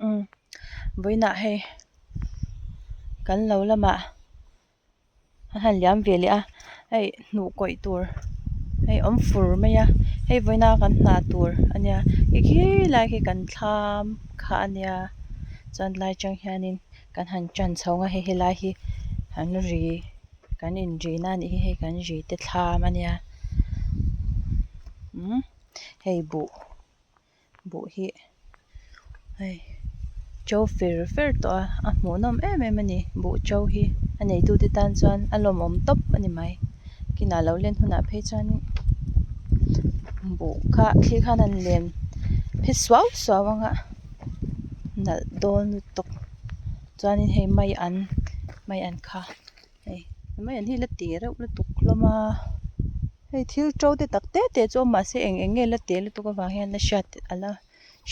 Umm vawiinah hei kan lo lamah a han liam ve leh a hei hnuh kawih tur hei awm fur mai a hei vawiina kan hna tur a nia khi khi lai khi kan thlam kha a nia chuan lai atang hianin kan han tan chho ang a hei helai hi an ri kan inri na a nih hi hei kan ri te thlam a nia umm hei buh. Buh hi hei to fer fer tawh a a hmuhnawm em em a ni buh to hi a neitute tan chuan a lawmawm tawp a ni mai kinah lo len hunah phei chuan buh kha thli khan an lem phe suau suau ang a nalh dawn lutuk chuanin hei mai an mai an kha hei mai an hi la tih reuh lutuk hlawm a. Hei thil to te tak te te chu a awm mahse eng eng nge la te lutuk avang hian a hriat a la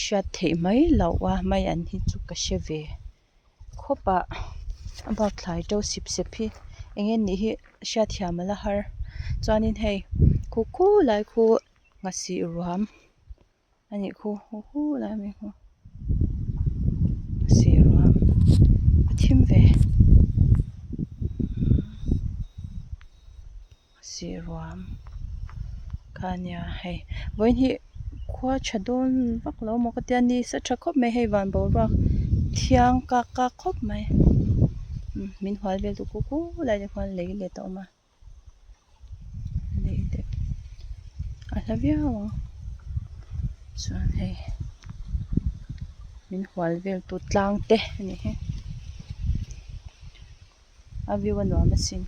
hriat theih mai loh a mai an hi chu ka hre ve khawp a a bak thlai to sip sep hi eng nge nih hi hriatthiam a la har chuanin hei khu khu lai khu nghasih ruam. A nih khu hu hu lai mai khu sih ruam a thim ve sih ruam kha a nia hei vawiin hi khua tha dawn vak lo maw ka tia ni sa tha khawp mai hei van boruak thiang kak kak khawp mai min hual vel tu khu khu lai te khuan lei let a awm a. Lei deuh a hla viau ang chuan hei min hual vel tu tlang te a nih hi a view a nuam asin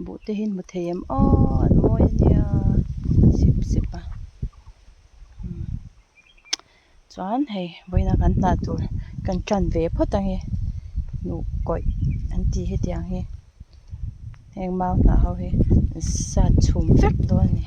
buh te hi hmu thei em aw an mawi ania sip sep a. Chuan hei vawiina kan hna tur kan tan ve phawt ang e hnuh kawih an tih hetiang hi heng mau hnah ho hi an sat chhum vek dawn a ni.